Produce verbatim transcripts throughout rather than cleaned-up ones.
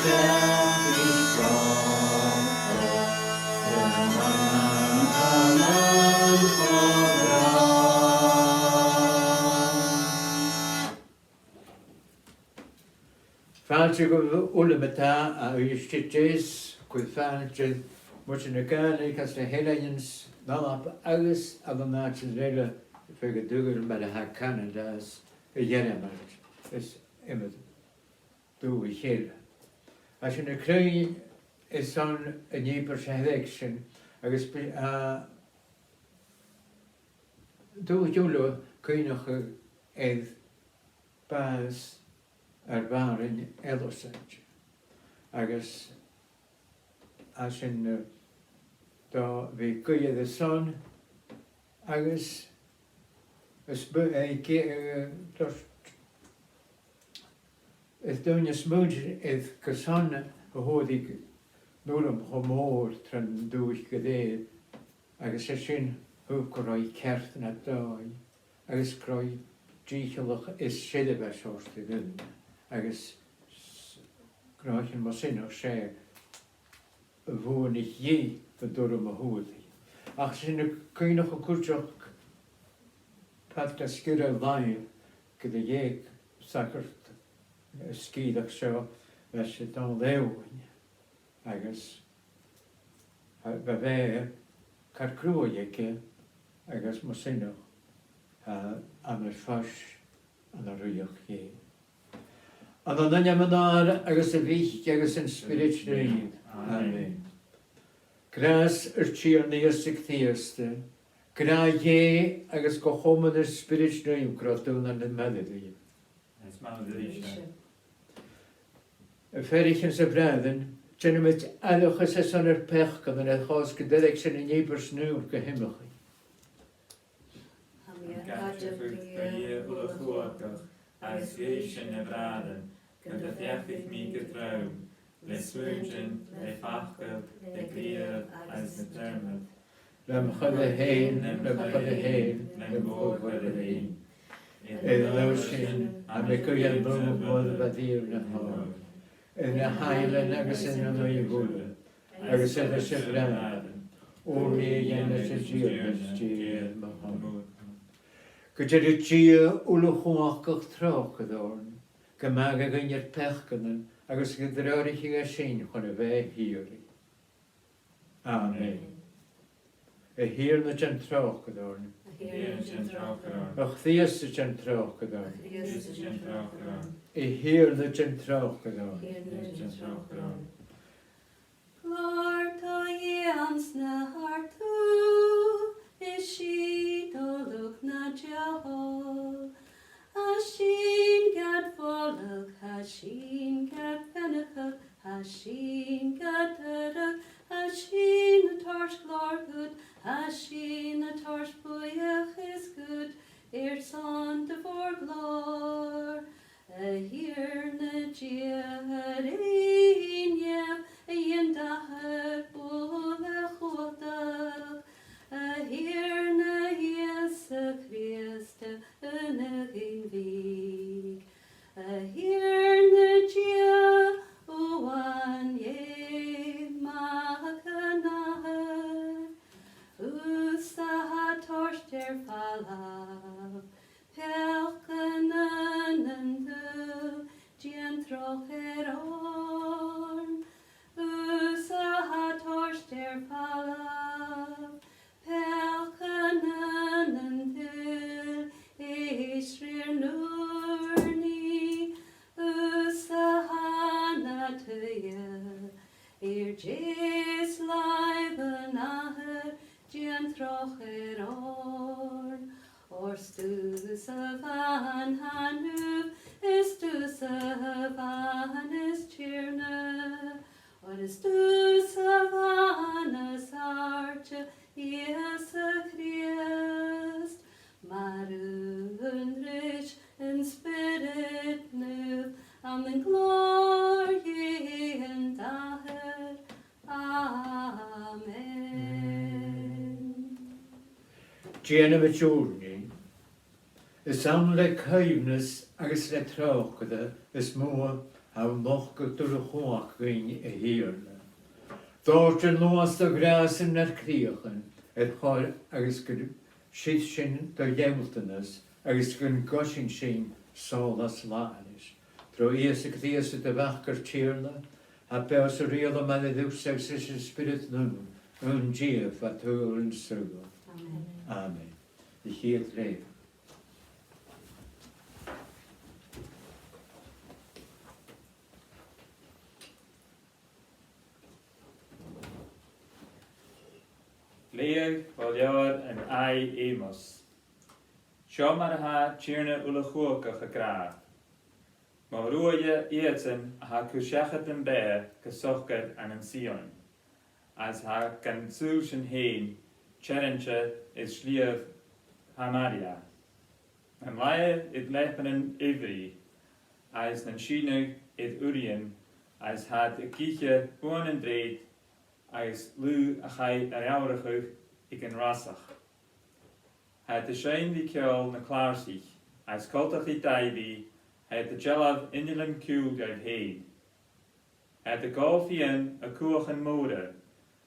Fàilte dhuibh uile ma-thà, a Uibhist a Deas, cuir fàilte ri muinntir na Gàidhlig anns na h-Eileanan, an Alba agus ann an àitean eile, feadh an t-saoghail mar a tha Canada is a' Ghearmailt is iomadh dùthaich eile. Tha sinn a' cruinneachadh airson an ìobairt a tha air fhàgail agus bidh, a, dùthaich uile a' cuimhneachadh air bàs ar mhàthair Alasdair. Agus tha sinn, eh, do bhith a' guidhe air a son, agus is bu-, eh, ge-, eh, dors-, is dòcha a' smaoineachadh air carson a fhuair i an urram cho mòr tron dùthaich gu lèir, agus 's e sin, thug gu robh i ceart nad dòigh, agus gu robh i dìcheallach is seirbheis a thoirt do dhaoine, agus s-, gu robh i, mar sin, 's e a bhuannaich dhi an t-urram a fhuair i. Ach 's e sin a' cuimhneachadh cuideachd, pàirt de sgìre Làimh, gu dè an sagart sgìreach seo, bha e a' dol leotha, agus, a, bha e, car cruaidh aige, agus mar sin, a, ann am fois ann an rìoghachd Dhè. Ann an ainm an Athar agus a' Mhic agus an Spioraid Naoimh. Amen. Gràs ar Tighearna Ìosa Crìosda, gràdh Dhè agus co-chomann an Spioraid Naoimh gu robh daonnan maille ribh. Is maille riutsa. A pheathraichean 's a bhràithrean, dèanamaid aithreachas airson ar peacannan air chor 's gun toireadh sinn an ìobairt naomh gu h-iomchaidh. Tha mi a' tairgsinn do Dhia uile-chumhachdach agus dhuibhse, a bhràithrean, gun do pheacaich mi gu trom, le smuaintean, le facal, le gnìomh agus le dearmad. Lem choire fhèin, lem choire fhèin, lem mhòr-choire fhèin. Air an adhbhar sin, tha mi a' guidhe am Mac Mhoire, Dia na h-Òigh, air na h-ainglean agus air na naoimh uile, agus air ais a bhràithrean, ùrnaigh a dhèanamh ri Dia, ri Dia mo Thighearna. Gun toir Dia uile-chumhachdach tròcair oirnn, gum mathadh e dhuinn ar peacannan, agus gun treòraicheadh e sinn chun a bheatha shìorraidh. Amen. A Thighearna, dèan tròcair oirnn. A Thighearna, dèan tròcair oirnn. A Chrìosda, dèan tròcair oirnn. A Chrìosda, dèan tròcair oirnn. A Thighearna, dèan tròcair oirnn. A Thighearna, dèan tròcair oirnn. Glòir do Dhia anns na h-àrdaibh, is sia do luchd na deagh-thoil. Tha sinn gad mholadh, tha sinn gad bheannachadh, tha sinn gad aithreach, tha sinn a' toirt glòir dhut, tha sinn a' toirt buidheachas dhut, airson do mhòr-ghlòir. A Thighearna Dia, a Rìgh neamh, a Dhia an t-Athair uile-chumhachdach, a Thighearna Ìosa Crìosda, Aon-ghin Mhic, a Thighearna Dia, Uan Dhè, Mac an Athar, thusa a tha toirt air falbh peacannan an t-saoghail, dèan tròcair oirnn. Thusa a tha toirt air falbh peacannan an t-saoghail, èist ri ar n-ùrnaigh. Thusa a tha nad shuidhe air deas làimh an Athar, dèan tròcair oirnn. Oir 's tusa a-mhàin tha naomh, is tusa a-mhàin as Tighearna, oir is tusa a-mhàin as àirde, Ìosa Crìosd, mar aon ris an Spiorad Naomh, ann an glòir Dhè an t-Athar. Amen. Dèanamaid ùrnaigh. Is ann le coibhneas agus le tròcair as motha Tha thu a' nochdadh do chumhachd dhuinn, a Thighearna. Dòirt air nòs do ghràsan nar cridheachan, air chor agus gur siud sinn do ghealltanas, agus gun coisinn sinn sòlas làthairis. Tro Ìosa Crìosd do Mhac ar Tighearna, a tha beò 's a' riaghladh maille riutsa agus ris an Spiorad Naomh, aon Dia fad shaoghal nan saoghal. Amen. Amen. A' chiad leughadh. Leughadh bho leabhar an fhàidh Amos. Seo mar a tha Tighearna uile-chumhachdach ag ràdh: Mo thruaighe iadsan a tha cur seachad am beatha gu socair ann an Sion, agus a tha gan saoilsinn fhèin tèarainte air sliabh Shamaria, nan laighe air leapannan aimhrei, agus nan sìneadh air urraidhean, agus tha iad ag ithe uan an treud, agus laogh a chaidh a reamhrachadh aig an rasach. Tha iad a' seinn ri ceòl na clàrsaich, agus coltach ri Daibhidh, tha iad a' dealbh innealan ciùil dhaibh fhèin. Tha iad ag òl fìon à cuachan mòra,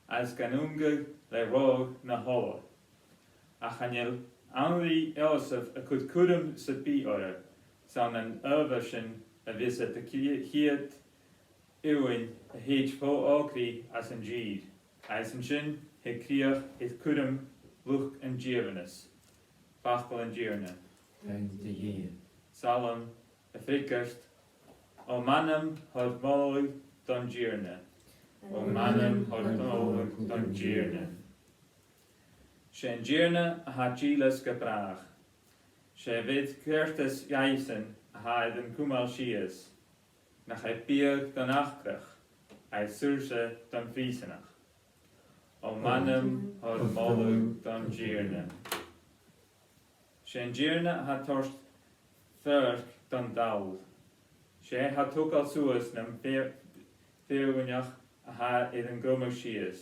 agus gan ungadh le rogha na h-ola. Ach chan eil ann ri Iòsaph a chur cùram sam bith orra, 's ann an adhbhar sin a bhios iad a' chi-, chiad uain a thèid fo òigridh às an tìr, agus an sin thig crìoch air cùram luchd an dìomhanas. Facal an Tighearna. Taing do Dhia. Salm a' Phreagairt. O m' anam, thoir moladh don Tighearna. O m' anam, thoir moladh don Tighearna. 'S e an Tighearna a tha dìleas gu bràth. 'S e a bheir ceartas dhaibhsan a tha air an cumail sìos. Nach e biadh don acrach, agus saorsa don phrìosanach. O m' anam, thoir moladh don Tighearna. 'S e an Tighearna a tha toirt foirc don dall. 'S e a tha togail suas nam feu-, feumach a tha air an cromadh sìos.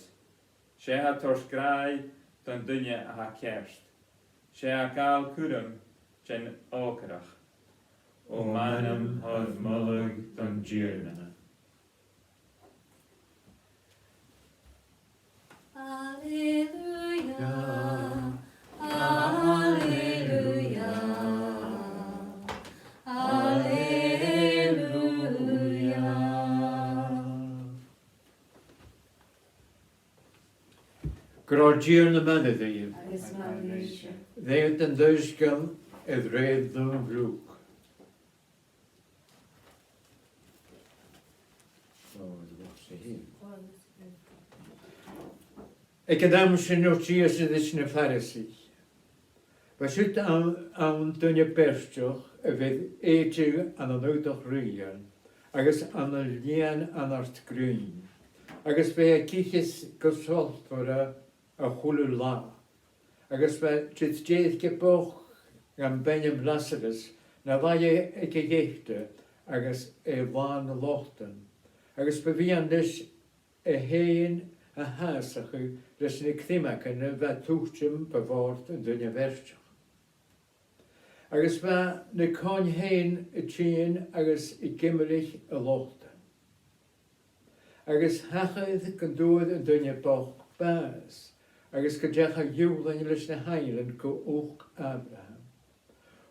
'S e a tha toirt gràdh don duine a tha ceart. 'S e a tha gabhail cùram den òcaireach. O m' anam, thoir moladh don Tighearna. Alleluia, alleluia, alleluia. Gun robh an Tighearna maille ribh. Agus maille riutsa. Leughadh den t-soisgeul a rèir Naomh Lùcas. Aig an àm sin thuirt Ìosa ris na Pharasaich: Bha siud ann, ann duine beairteach a bha air èideadh ann an aodach riaghail, agus ann an lìon anart grinn, agus bha e ag ithe gu sultmhar a h-uile là. Agus bha deirce bochd dhan b' ainm Lasaras na laighe aig a gheata agus e làn lotan, agus bu mhiann leis e fhèin a shàsachadh leis na criomagan a bha a' tuiteam bu bhòrd an duine bheairteach. Agus bha na coin fhèin a' tighinn agus ag imrich a lotan. Agus thachair gun d' fhuair an duine bochd bàs, agus gun deach a ghiùlain leis na h-ainglean gu uchd Abraham.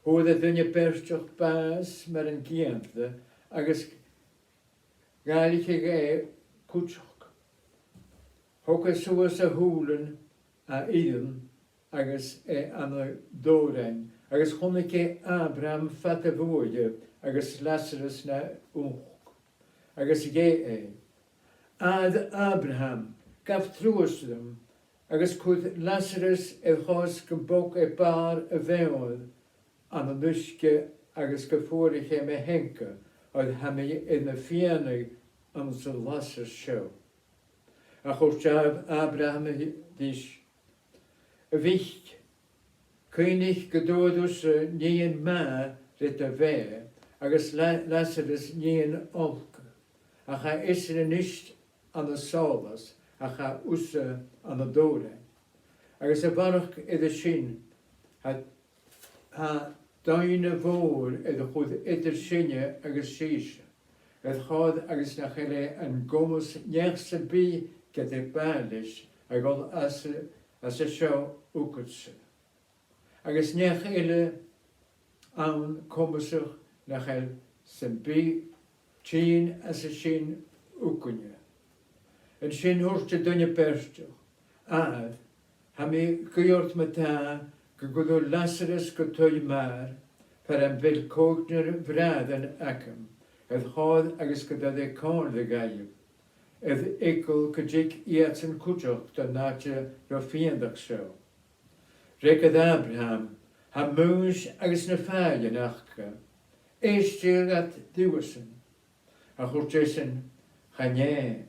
Fhuair an duine beairteach bàs mar an ceudna, agus dh'fhairich e cuideachd. Thog e suas a shùilean, a fhighean, agus e ann an dòrainn, agus chunnaic e Abraham fada bhuaithe agus Lasaras na uchd. Agus dh'èigh e: Athair Abraham, gabh truas rium, agus cuir Lasaras air chor 's gum bog e bàrr a mheòir ann an uisge agus gum fuaraich e mo theanga, oir tha mi air na fìonaidh anns an Lasaras seo. Ach thuirt Ab-, Abraham ris: A mhic, cuimhnich gun d' fhuair thusa nighean math ri do bheatha, agus La-, Lasaras nighean olc, ach tha esan a-nis ann an sòlas, ach tha thusa ann an dòrainn. Agus a bharrachd air sin, tha, tha doimhne mhòr air a chur eadar sinne agus sibhse, air chor agus nach eil e an comas neach sam bith ged a b' àill leis a dhol às, às a seo thugad-sa. Agus neach eile ann comasach nach eil sam bith tighinn às a sin thugainne. An sin thuirt an duine beartach, Athair, tha mi a' guidhe ort ma-thà gun cuir thu Lasaras gu taigh m' athar, far am b' fheàrr còignear bhràithrean agam, air chor agus gun toir e còmhradh dhaibh, air eagal gun tig iadsan cuideachd don àite ro-mhianach seo. Fhreagair Abraham, Tha m' aois agus na fàidhean aca, èistibh iad riuthasan. Ach thuirt esan, Chan e,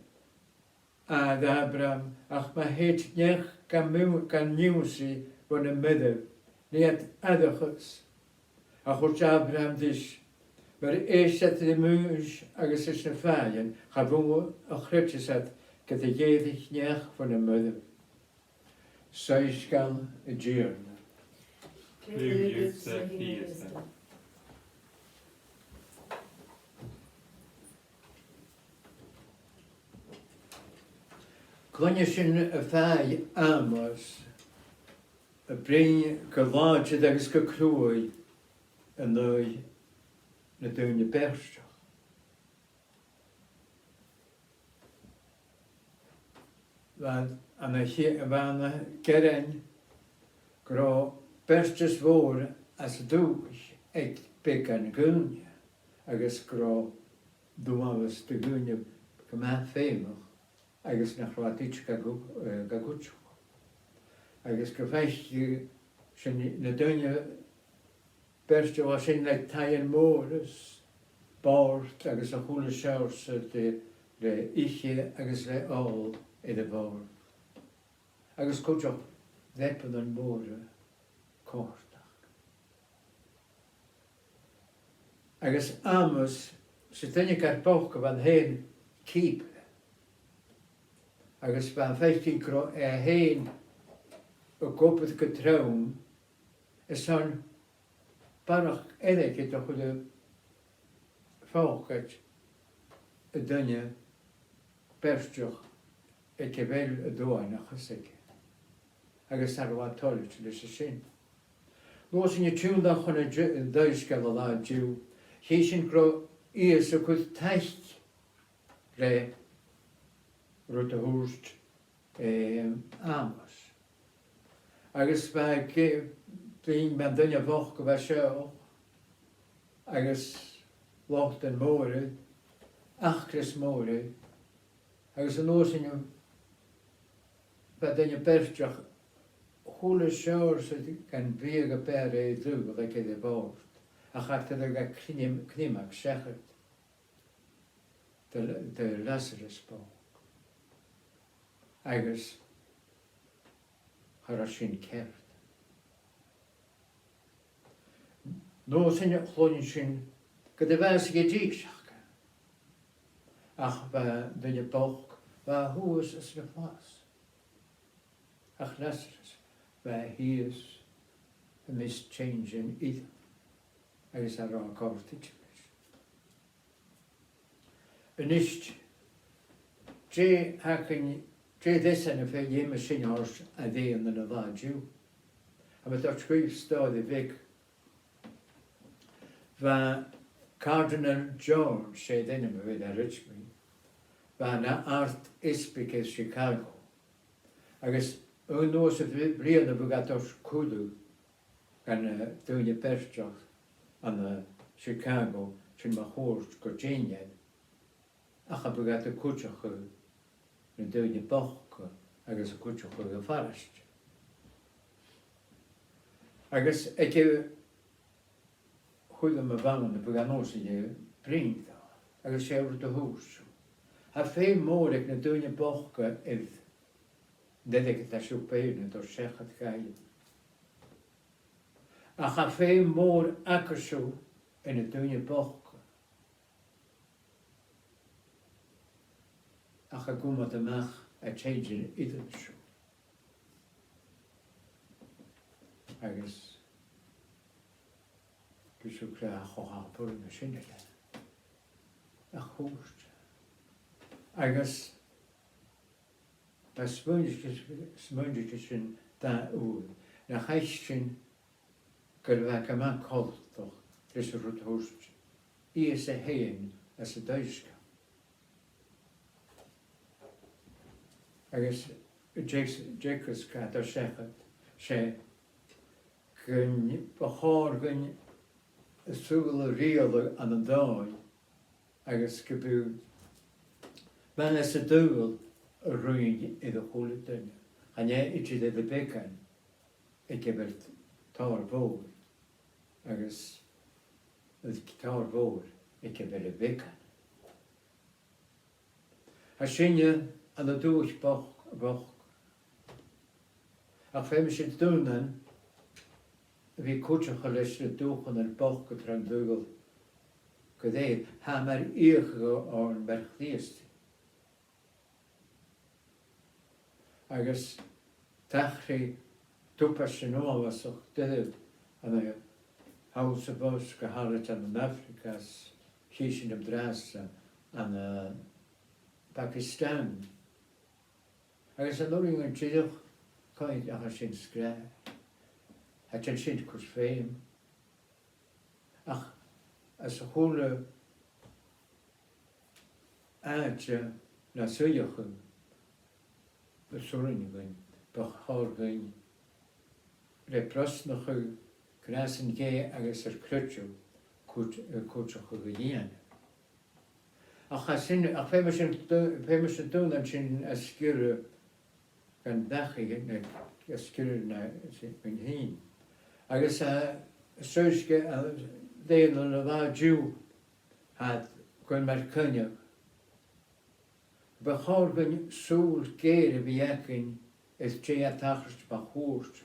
athair Abraham, ach ma thèid neach gam ionnsaigh bho na mairbh, nì iad aithreachas. Ach thuirt Abraham ris, Mura h-èist iad ri m' aois agus ris na fàidhean, cha mhòr a chreideas iad ged a dh'èirich neach bho na mairbh. Soisgeul an Tighearna. Cluinnidh sinn am fàidh Amos a' bruidhinn gu làidir agus gu cruaidh an aghaidh na daoine beartach. Bha e na, bha e na gearain gun robh beartas mhòr às an dùthaich aig beagan dhaoine, agus gun robh dualchas do dhaoine gu math feumach agus nach robh iad idir ga gu-, eh, ga cuideachadh. Agus gu faiceadh sinn na daoine beartach a bha sin le taighean mòra is bòrd agus a h-uile seòrsa de, le ithe agus le òl air a' bhòrd. Agus cuideachd leapannan mòra comhartaich. Agus Amos, 's e duine gar bochd a bh' ann fhèin, cìobair. Agus bha e a' faicinn gun robh e fhèin ag obair gu trom, is ann barrachd airgid a chuir e a' phòcaid an duine beartach aig a bheil an dualchas aige. Agus cha robh e toilichte leis a sin. Nuair a tha sinn a' tionndadh chun an d-, an t-soisgeil an-diugh, chì sinn gun robh Ìosa a' cur taic le rud a thuirt, eh, Amos. Agus bha e, eh, bha an duine bhochd a bha seo, agus lotan mòra, acras mòra, agus an uair sin bha an duine beartach a h-uile seòrsa dhen bhiadh a b' fheàrr air a dhol aige air a' bhòrd, ach cha do rinn e cnìm-, cnìomhachd seachad do, do Lasaras bhochd. Agus cha robh sin ceart. An uair sin chluinneas sinn gun do bhàsaich e dithis aca. Ach bha an duine bochd, bha e shuas anns a' chlas. Ach Lasaras, bha e shìos am measg teintean idir, agus cha robh e a' còrdadh leis. A-nis, dè th' againn, dè an leasan a dh'fheumas sinn a thoirt a dhèanamh an-diugh? Tha mi a' toirt dhuibh stòiridh bheag. Bha Cardinal George, 's e an t-ainm a bh' air, à Richmond, bha e na Ard-Easbaig air Chicago. Agus aon uair sa bhli-, bliadhna bhiodh e a' toirt cuireadh dhan, eh, daoine beartach ann an, eh, Chicago, sin mun cuairt gu deichnear, ach a bhiodh iad a' cuideachadh na daoine bochda agus a' cuideachadh a' pharaiste. Agus aig a' chuirm a bh' ann, bhiodh e an uair sin a' bruidhinn riutha, agus 's e rud a thuirt e, tha feum mòr aig na daoine bochda air an t-airgead a tha sibh a' faighinn a' dol seachad dhaibh. Ach tha feum mòr agaibhse air na daoine bochda, ach a' cumail a-mach an teintean idir sibh. Agus bidh sibh cleachdte cho àlainn na sin eile. a' chuairt. Agus bha smaoineachadh, smaoineachadh sin dà uair. Nach fhaic sinn gu bheil e gu math coltach leis an rud a thuirt Ìosa fhèin anns an t-soisgeul. Agus an t-eaglais, an t-eaglais a' toirt seachad, 's e gun, bu chòir dhuinn an saoghal a riaghladh ann an dòigh agus gum bi maitheas an t-saoghail a' ruighinn air a h-uile duine. Chan e idir air na beagan aig a bheil tòrr mhòr, agus tòrr mhòr aig a bheil na beagan. Tha sinne ann an dùthaich bhochd, bhochd. Ach feumaidh sinn daonnan a bhith cuideachail leis na dùthchannan bochda tron t-saoghal gu lèir. Tha e mar fhiachaibh oirnn mar Chrìosdaidhean. Agus tachraidh tubaist uabhasach doirbh ann an, thall 's a-bhos gu h-àraid ann an Afraga, is chì sinn an-dràsta ann an, eh, Pakistan. Agus an urrainn dhuinn dìreach coimhead, ach tha sin sgràthail. Tha sin a' cur feum. Ach anns a h-uile àite na suidheachadh, bu chòir dhuinn, bu chòir dhuinn le brosnachadh, gràsan Dhè agus ar creideamh cuid-, eh, cuideachadh a dhèanamh. Ach tha sin, ach feumaidh sinn d-, feumaidh sinn daonnan sin a sgileadh gun dachaigh, no a sgileadh na, sin, dhuinn fhìn. Agus, eh, an soisgeul, eh, daonnan a bha an-diugh, tha iad gun mar coinneamh. Bu chòir dhuinn sùil gheur a bhith againn air dè tha a' tachairt mun cuairt.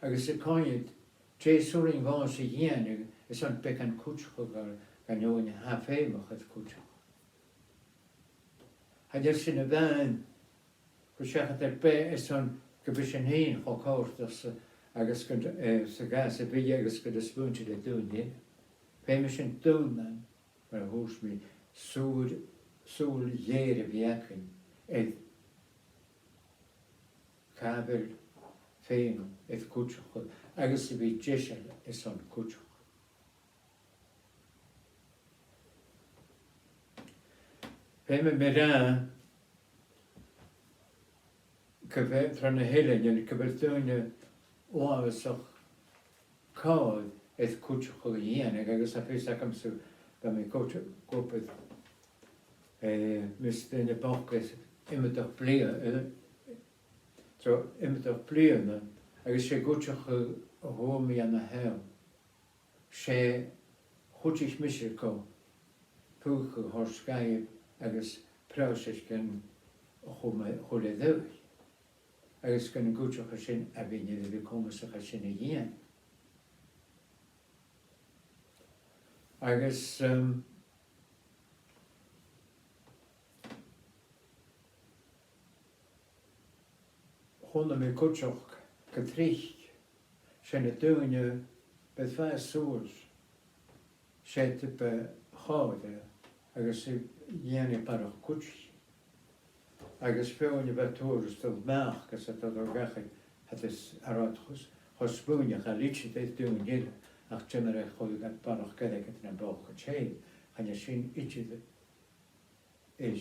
Agus a' coimhead dè 's urrainn dhòmhsa a dhèanamh airson beagan cuideachaidh dhan fheadhainn a tha feumach air cuideachadh. Chan eil sinn a-mhàin a' cur seachad ar beatha airson gum bi sinn fhìn cho cofhurtail 's a, agus gun, eh, 's a ghabhas a bhith agus gun do smaointear le daoine eile. Feumaidh sinn daonnan, mar a thuirt mi, sùil, sùil gheur a bhith againn air càit a bheil feum air cuideachadh agus a bhith deiseil airson cuideachadh. Feumaidh mi ràdh gu bheil, tro na h-eileanan, gu bheil daoine uabhasach còir air cuideachadh a dhèanamh, agus tha fios agamsa, bha mi ag obair, eh, mus daoine bochda iomadach bliadhna, eh, tro iomadach bliadhna, agus 's e cuideachadh a fhuair mi ann a sheo. 'S e, chuidich mise gu, putadh a thoirt dhaibh agus pròiseact a chum, a chur air adhart. Agus gun an cuideachadh sin a bhith air a bhith comasach sin a dhèanamh. Agus, um, chunna mi cuideachd gu tric, 's e na daoine a b' fheàrr suas, 's e tip a chòir agus a dhèanadh barrachd cuideachd. Agus feadhainn a bha tuarastal a-mach gus an dòigh a dh'fheumadh iad a ràdh cho, cho smaoineachail idir air daoine eile, ach ciamar a chuireadh iad barrachd airgid nam bochd an tè. Chan e sin idir, eh,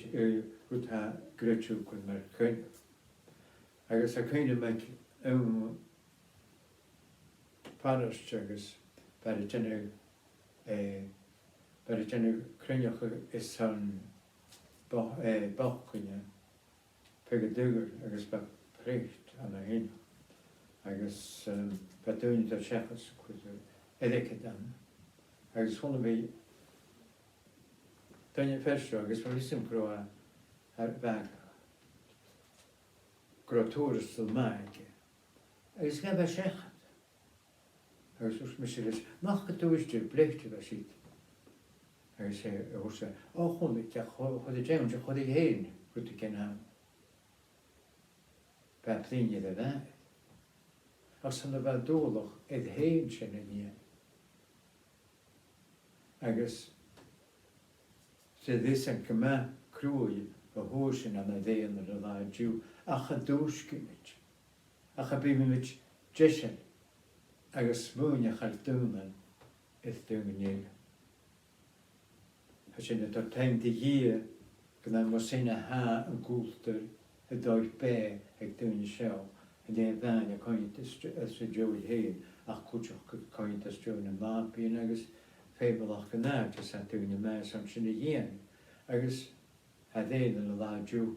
rud a tha creideamh gun mar choinneamh. Agus tha cuimhne agam aig aon pharaiste agus bha e a' dèanamh, eh, bha e a' dèanamh cruinneachadh airson bo-, eh, bochdainn, feadh an t-saoghail agus bha prest ann a shin. Agus, um, bha daoine a' dol seachad 's a' cur airgead ann. Agus chunna mi duine fear seo agus bha fhios agam gun robh e, bha, gun robh tuarastal math aige. Agus ghabh e seachad. Agus thuirt mise ris, "Nach do thuirt thu, bleith a bha siud." Agus, eh, thuirt e, "O, chunnaic, ach cho-, chuir e dhan, chuir e fhèin rudeigin ann." Bha e a' bruidhinn air a mhàthair. Ach 's ann a bha e dualach air fhèin sin a dhèanamh. Agus Tha e a' dèanamh gu math cruaidh a thòiseachadh ann an dèidh an latha an-diugh, ach cha dùisgidh sinn, ach am bi sinn deiseil agus a' smaoineachadh air daonnan is daoine eile. Tha sinn a' toirt taing do Dhia gun ann mar sin a tha an cultar a' dol air bith aig daoine seo, an e a-mhàin a' coimhead às, às an dèidh fhèin, ach cuideachd a' coimhead às dèidh nam màpaidhean agus feumalachdan àite 's a tha daoine math airson sin a dhèanamh. Agus tha daonnan an latha an-diugh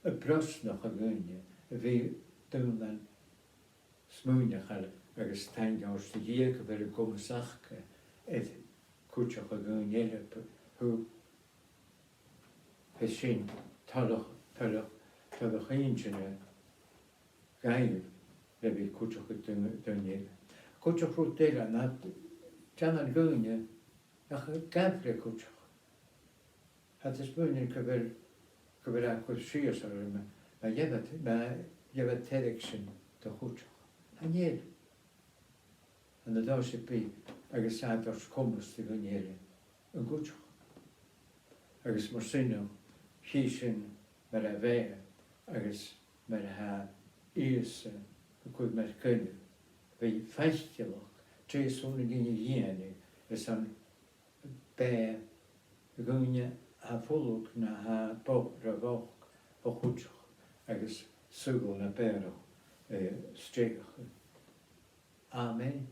a' brosnachadh dhaoine a bhith daonnan smaoineachail agus taing a thoirt do Dhia gu bheil an comas aca air cuideachadh dhaoine eile. Thug, tha sin toileach, toileach, toileach inntinneach dhaibh le bhith cuideachadh daoine, daoine eile. Cuideachd rud eile, na dèanann daoine ach gabhail cuideachadh. Tha iad a' smaoineachadh gu bheil, gu bheil e a' cur sìos orra ma, ma gheibh iad, ma gheibh iad taic sin de chuideachd. Chan eil. An dòigh sin bidh, agus tha e a' toirt comas do dhaoine eile an cuideachadh. Agus mar sin, chì sinn mar a bha e, agus mar a tha Ìosa a' cur mar choinneamh, bhith faiceallach dè as urrainn dhuinn a dhèanamh airson beatha dhaoine a tha fulang no a tha bochd ro bhochd a chuideachadh agus saoghal na beatha, eh, a stèidheachadh. Amen.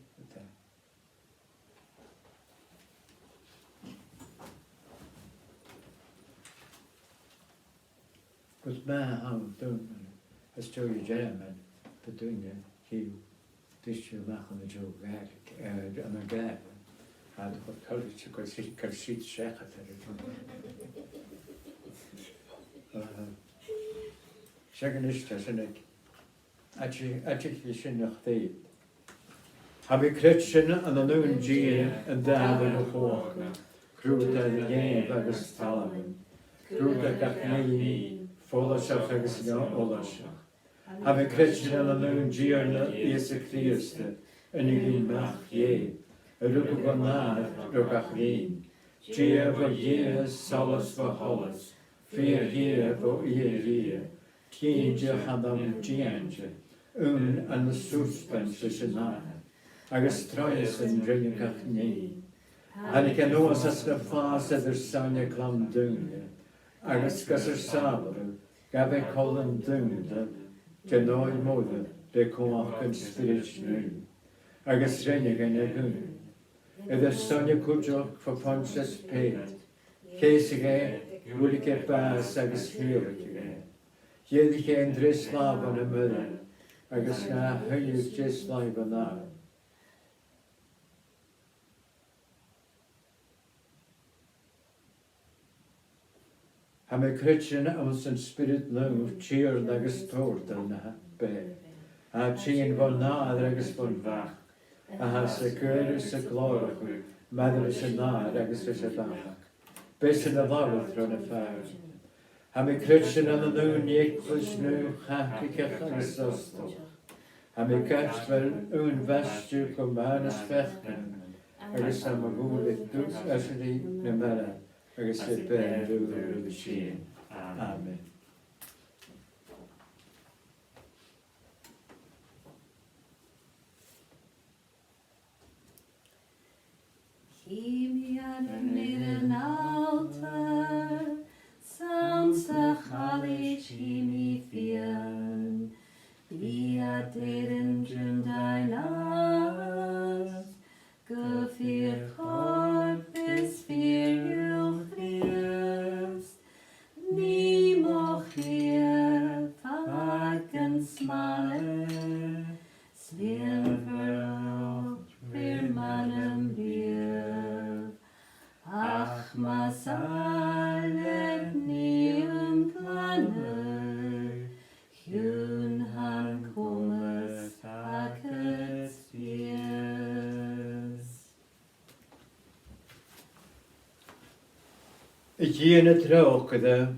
Gus ma tha daonnan às dèidh Ghearmailt, bidh daoine a' tighinn a-mach ann an dèidh Gàidhlig, eh, ann an Gàidhlig. Tha iad cho toilichte gu bheil siud, gu bheil siud seachad air an... Aha. Seadh, a-nis, tha sinn aig, aig, aig sin nach d' fhaod. Tha mi a' creidsinn ann an aon Dia, an t-Athair uile-chumhachdach, Cruthaidhear nèimh agus talmhainn, Cruthaidhear gach nì, follaiseach agus neo-fhollaiseach. Tha mi a' creidsinn ann an aon Tighearna Ìosa Crìosda, an Fhìrinn Mac Dhè, a rugadh bhon Athair ro gach linn, Dia bho Dhia, solas bho sholas, fìor Dhia bho fhìor Dhia, cinnteach ann an dianchaidh, aon ann an susbaint ris an Athair, agus troimhe-san rinneadh gach nì. Thàinig e a-nuas às na flaitheas air ar son-ne a' chlann daonna, agus gus ar sàbhaladh ghabh e colainn daonna den Òigh Moire le cumhachd an Spioraid Naoimh, agus rinneadh e na dhuine. Air ar son-ne cuideachd fo Phontius Pilat, cheusadh e, dh'fhuiling e bàs agus thìodhlaiceadh e. Dh'èirich e an treas là bho na mairbh, agus na shuidhe an treas là bhon àrd. Tha mi a' creidsinn anns an Spiorad Naomh, Tighearna agus Tabhartair na beatha, a tha tighinn bhon Athair agus bhon Mhac, a tha sa chomhairle is sa ghlòir, maille ris an Athair agus ris a' Mhac, b' esan a labhair tro na fàidhean. Tha mi a' creidsinn ann an aon Eaglais naomh Chaitligeach agus Abstolach. Tha mi ag aideachadh aon bhaisteadh gu mathanas pheacannan, agus tha mo dhùil air tuigse aiseirigh nam marbh agus air beatha an t-saoghail ri tighinn. Amen. Chì mi ann air an altair, 's anns a' chailis chì mi fìon, bidh iad air an dùnadh nas, gu fìor chorp is fìor fhuil Chrìosd, nì mo chridhe fàgail smaointean, 's lìonmhor ri m' anam riamh. Ach mas àill leat nì an glanadh, chionn tha an comas agad fios. A Dhia na tròcair,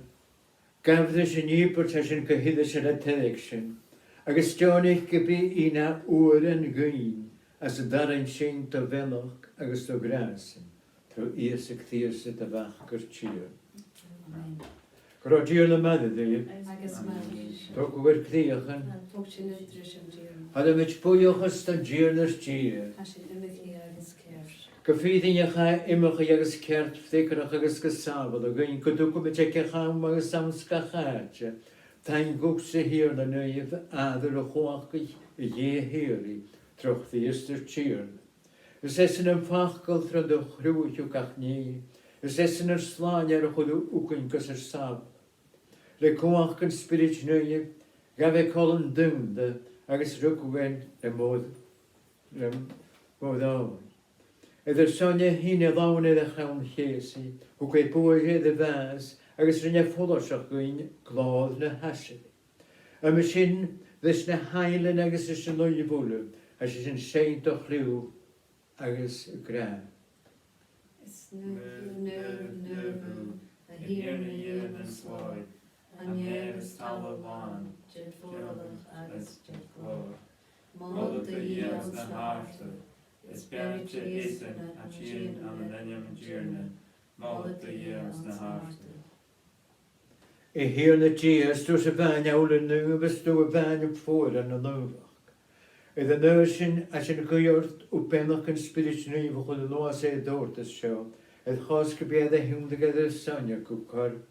gabh ris an ìobairt a tha sinn a' guidhe an taigh-sinn, agus deònaich gum bi i na uairean dhuinn às an tarraing sinn do bheannachd agus do ghràsan, Tro Ìosa Crìosd do Mhac ar Tighearna. Amen. Gun robh an Tighearna maille ribh. Agus maille riut. Togaibh ur cridheachan. Thog sinn iad ris an Tighearna. Thugamaid buidheachas don Tighearna ar Dia. Tha sin iomchaidh agus ceart. Gu fìrinneach tha e iomchaidh agus ceart, freagarrach agus gu sàbhaladh dhuinn gun tugamaid aig gach àm agus anns gach àite taing dhutsa, a Thighearna naoimh, Athair uile-chumhachdaich, a Dhè shìorraidh, tro Chrìosd ar Tighearna. Is esan am facal tron do chruthaich thu gach nì, is esan ar Slànaighear a chuir thu thugainn gus ar sàbhaladh. Le cumhachd an Spioraid Naoimh ghabh e colann daonda agus rugadh e le Mòr, le Mòr Eòin. Air ar son-ne shìn e làmhan air a' chrann-cheusaidh, thug e buaidh air a' bhàs agus rinn e follaiseach dhuinn glòir na h-aiseirigh. Uime sin, leis na h-ainglean agus leis an naoimh uile, tha sinn a' seinn do chliù agus ag ràdh: Is naomh, naomh, naomh thu, a Thighearna Dhia nan slògh, tha nèamh is talamh làn de bhuannachd agus de ghlòir. Moladh do Dhia anns na h-àrdaibh, is beannaichte esan a tha tighinn ann an ainm an Tighearna. Moladh do Dhia anns na h-àrdaibh. A Thighearna Dhia, is tusa a-mhàin a th' ann an naomh, is tu a-mhàin am fuaran na naomhachd. Air an adhbhar sin, tha sinn a' guidhe ort, thu beannachd an Spioraid Naoimh a chuir a-nuas air an tabhartas seo, air chor 's gum bi e air a thionndadh air ar son-ne gu corp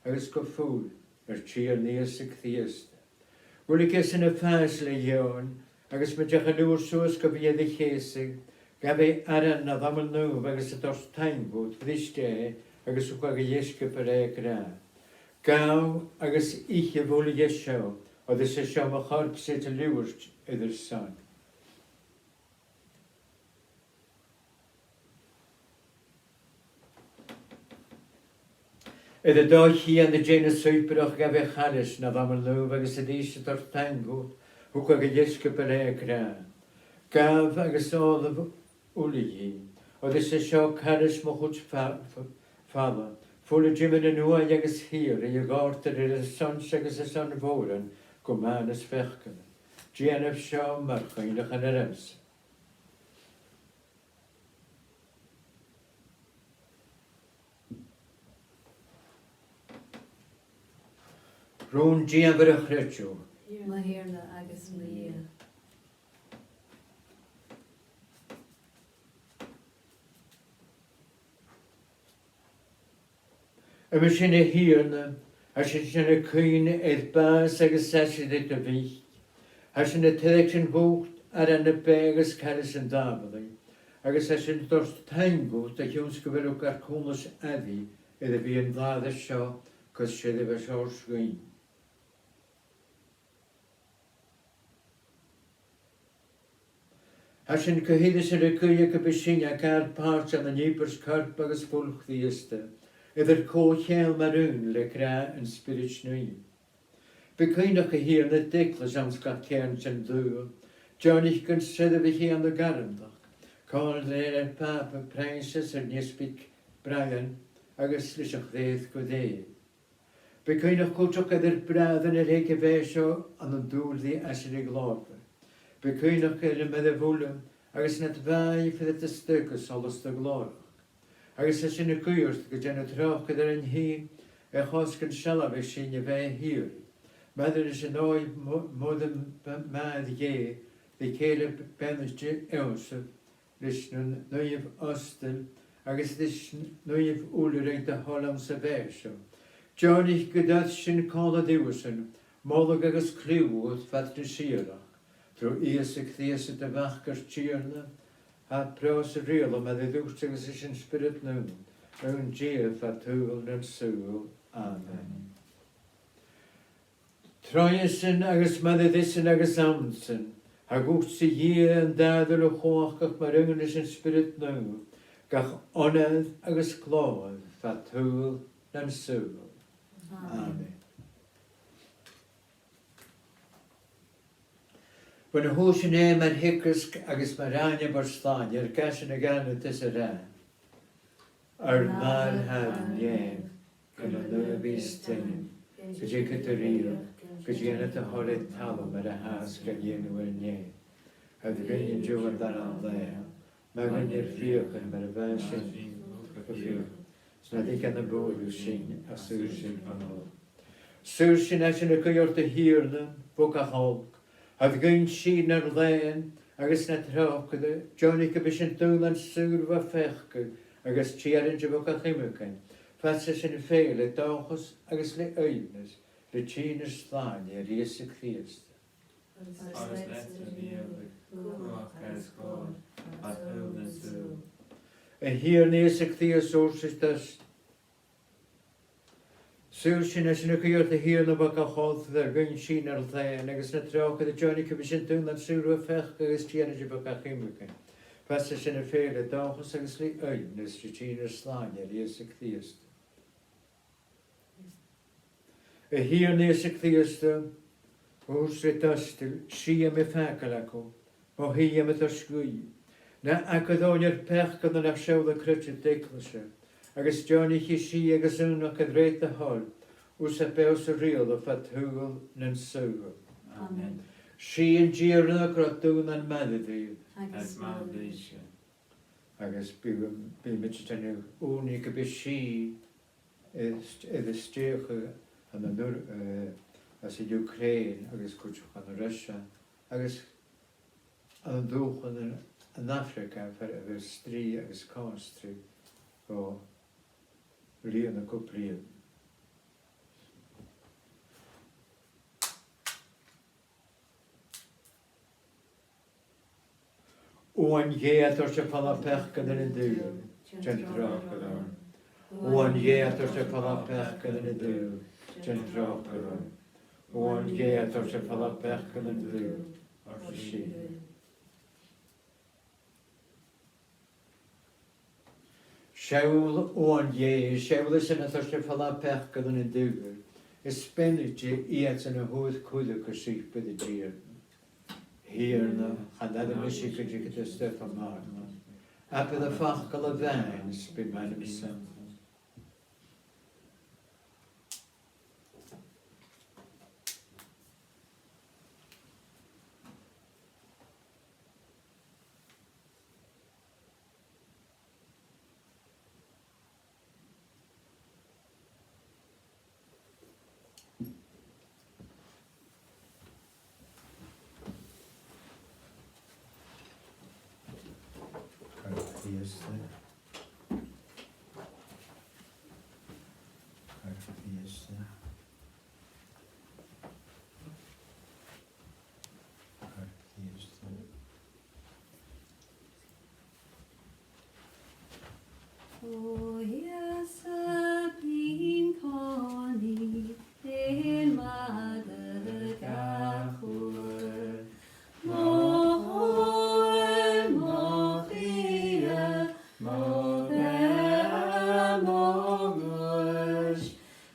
agus gu fuil ar Tighearna Ìosa Crìosda. Bhuilich esan a' fàs le dh'eòin, agus mu dheidhinn a liubhairt suas gu bhith air a cheusadh, ghabh e aran na làmhan naomh agus a' toirt taing dhut, bhris e e agus thug e gu leisgiobail e ag ràdh: Gabhaibh agus ithibh uile dheth seo, oir is e seo mo chorp-sa a thèid a liubhairt air ur son. Air an dòigh cheudna, an dèidh na suipearach, ghabh e a' chailis na làmhan naomh agus a-rithist a' toirt taing dhut, thug e gu leisgiobail e ag ràdh: Gabhaibh agus òlaibh uile dhith, oir is e seo cailis mo chuid fa-, fa-, fala, fuil an tiomnaidh nuaidh agus shìorraidh, a dhòirtear air ur son-se agus air son mhòran gu mathanas pheacannan. Dèanaibh seo mar chuimhneachan ormsa. Rùn-dìomhair a' chreidimh. Mo Thighearna agus mo Dhia. Uime sin, a Thighearna, tha sinn a' cuimhneachadh air bàs agus aiseirigh do Mhic. Tha sinn a' tairgsinn dhut aran na beatha agus cailis an t-sàbhalaidh, agus tha sinn a' toirt taing dhut a chionn 's gu bheil thu gar cunntas airidh air a bhith an làthair seo cus seirbheis ort dhuinn. Tha sinn gu h-iriosal a' guidhe gum bi sinne a' gabhail pàirt ann an ìobairt corp agus fuil Chrìosda, air ar co-cheangal mar aon le gràdh an Spioraid Naoimh. Bi cuimhneach, a Thighearna, air d' Eaglais anns gach ceàrn den t-saoghal. Deònaich gun soirbhich i ann an gairmleachd, còmhla ri ar Pàpa Francis, ar n-Easbaig Brian, agus leis a' chlèir gu lèir. Bi cuimhneach cuideachd air ar bràithrean a thig a bhith seo ann an dùil ri aiseirigh ghlòrmhor. Bi cuimhneach air na mairbh uile agus nad bhàidh, firead is tuigse, solas do ghlòireachd. Agus tha sinn a' guidhe ort gun dèan thu tròcair air an tì air chor 's gun sealbhaich sinn a bheatha shìorraidh, maille ris an Òigh Mo-, Moire, Màthair Dhè, ri chèile beannaichte, Iòsaph, leis na naoimh abstoil agus leis na naoimh uile a rinn do thoil anns a' bheatha seo. Deònaich gun toir sinn còmhla riuthasan moladh agus cliù dhut fad na sìorraidheachd. Tro Ìosa Crìosd do Mhac ar Tighearna, a tha pròs a' riaghladh maille riut agus ris an Spiorad Naomh, aon Dia fad shaoghal nan saoghal. Amen. Troimhe-san agus maille ris-san agus ann-san, tha dhutsa, a Dhia, an t-Athair uile-chumhachdach, mar aon leis an Spiorad Naomh, gach onair agus glòir fad shaoghal nan saoghal. Amen. Bhon a thòisich an t-saoghal, mar theagaisg agus mar àithne ar Slànaigheir, gabhaidh sinn a dh'aithneachadh is a ràdh: Ar n-Athair a tha air nèamh, gu naomhaichear d' ainm, gun tigeadh do rìoghachd, gun dèanar do thoil air talamh mar a thathas ga dèanamh air nèamh. Thoir dhuinn an-diugh ar n-aran làitheil, maith dhuinn ar fiachan mar a mhaitheas sinn Gu fiach. 'S na leig ann am buaireadh sinn, ach saor sinn fon olc. Saor sinn, tha sinn a' guidhe ort, a Thighearna, bho gach olc. Thoir dhuinn sìth nar làithean agus na tròcair, deònaich gum bi sinn daonnan saor bho pheacadh agus tèarainte bho gach imcheist, fhad 's a tha sinn a' feitheamh le dòchas agus le aoibhneas ri tighinn ar Slànaighear Ìosa Crìosd. Agus leatsa, a Dhia, an cumhachd agus an còir fad shaoghal nan saoghal. A Thighearna Ìosa Crìosd, a thòisich às deiseil, saor sinn, tha sinn a' guidhe ort, a Thighearna, bho gach olc, thoir dhuinn sìth nar làithean agus na tròcair, deònaich gum bi sinn daonnan saor bho pheacadh agus tèarainte bho gach imcheist, fhad 's a tha sinn a' feitheamh le dòchas agus le aoibhneas ri tighinn ar Slànaighear Ìosa Crìosd. A Thighearna Ìosa Crìosd, thuirt thu ri d' abstoil: Sìth tha mi a' fàgail agaibh, mo shìth tha mi a' toirt dhuibh. Na amhairc oirnn ar peacannan ach seall ar creideamh d' Eaglaise, agus deònaich dhi sìth agus aonachd a rèir do thoil, thusa a tha beò 's a' riaghladh fad shaoghal nan saoghal. Amen. Sìth an Tighearna gu robh daonnan maille ribh. Agus maille riutsa. Agus bidh, bidh mi a' dèanamh ùrnaigh gum bi sìth air, air a stèidheachadh ann an Ur-, eh, anns an Ukraine agus cuideachd ann an Russia agus ann an dùthchannan an, an Afraga far a bheil strì agus còmhstri bho bhliadhna gu bliadhna. Uain Dhè a tha toirt air falbh peacannan an t-saoghail, dèan tròcair oirnn. Uain Dhè a tha toirt air falbh peacannan an t-saoghail, dèan tròcair oirnn. Uain Dhè a tha toirt air falbh peacannan an t-saoghail, thoir sìth dhuinn. Seall Uan Dhè, seall esan a tha toirt air falbh peacannan an t-saoghail, is beannaichte iadsan a fhuair cuireadh gu suipear an Tighearna. A Thighearna, chan airm mise gun tigeadh tu a-steach fom fhàntan, ach abair am facal a-mhàin is bidh m' anam slàn. Car Chrìosda. Car Chrìosda. Car Chrìosda. O Ìosa, pìn còmhnaidh, aon mhath do gach uair. Mo thoil, mo chridhe, mo bheatha, mo ghuais,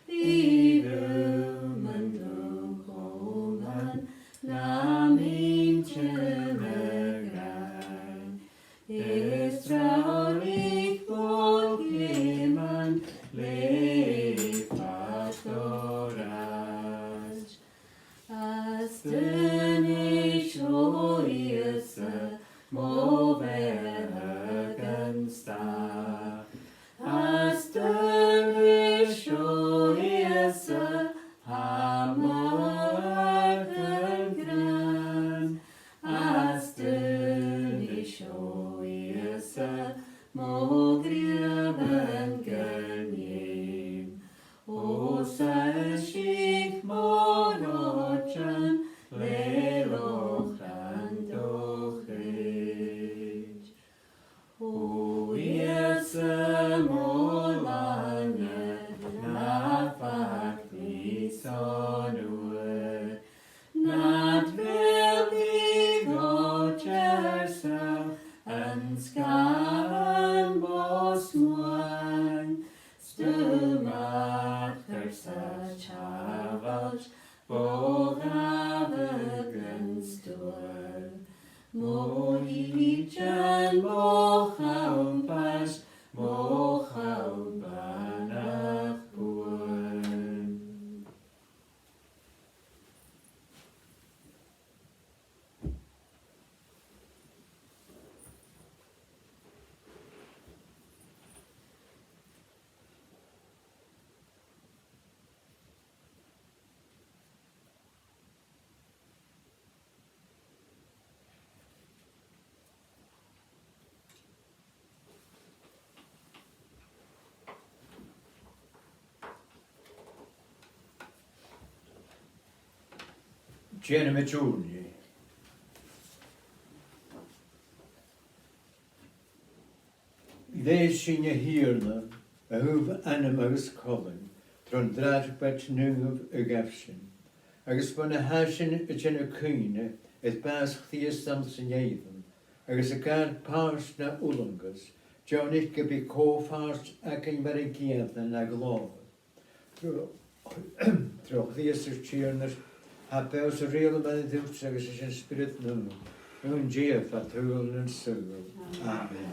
bidh uam an dùil chomhain, nam inntinn a ghabhail. Is treòraich mo ghreim ann le fad do ràis. Astoinais, o Ìosa, mo bheatha gan stad. Astoinais, o Ìosa, tha m' òrdugh gràin. Astoinais, o Ìosa, mo ghnìomhan gan leum. Os a sìth mo ghoidean le lòchran do chreid. O Ìosa mo Slànaighear, na fàg mi son uair, nad bheul mi gu deas an sgàthan mo smuain, stuth m' aithghearr 's a shàbhailt bho dh'amhag an stuair. Mo thìde, mo chompais, mo chompanach buan. Dèanamaid ùrnaigh. Leigh sinn, a Thighearna, a thaobh anam agus colainn, tron drathair beag naomh a ghabh sinn, agus bhon a tha sinn a' dèanamh cuimhne air bàs Chrìosd anns an Èirinn, agus a' gabhail pàirt na fhulangas, deònaich gum bi co-phàirt againn mar an ceudna na ghlòir. Tro, tro Chrìosd ar Tighearna, tha beò 's a' riaghladh maille riut agus leis an Spiorad Naomh, aon Dia fad shaoghal nan saoghal. Amen.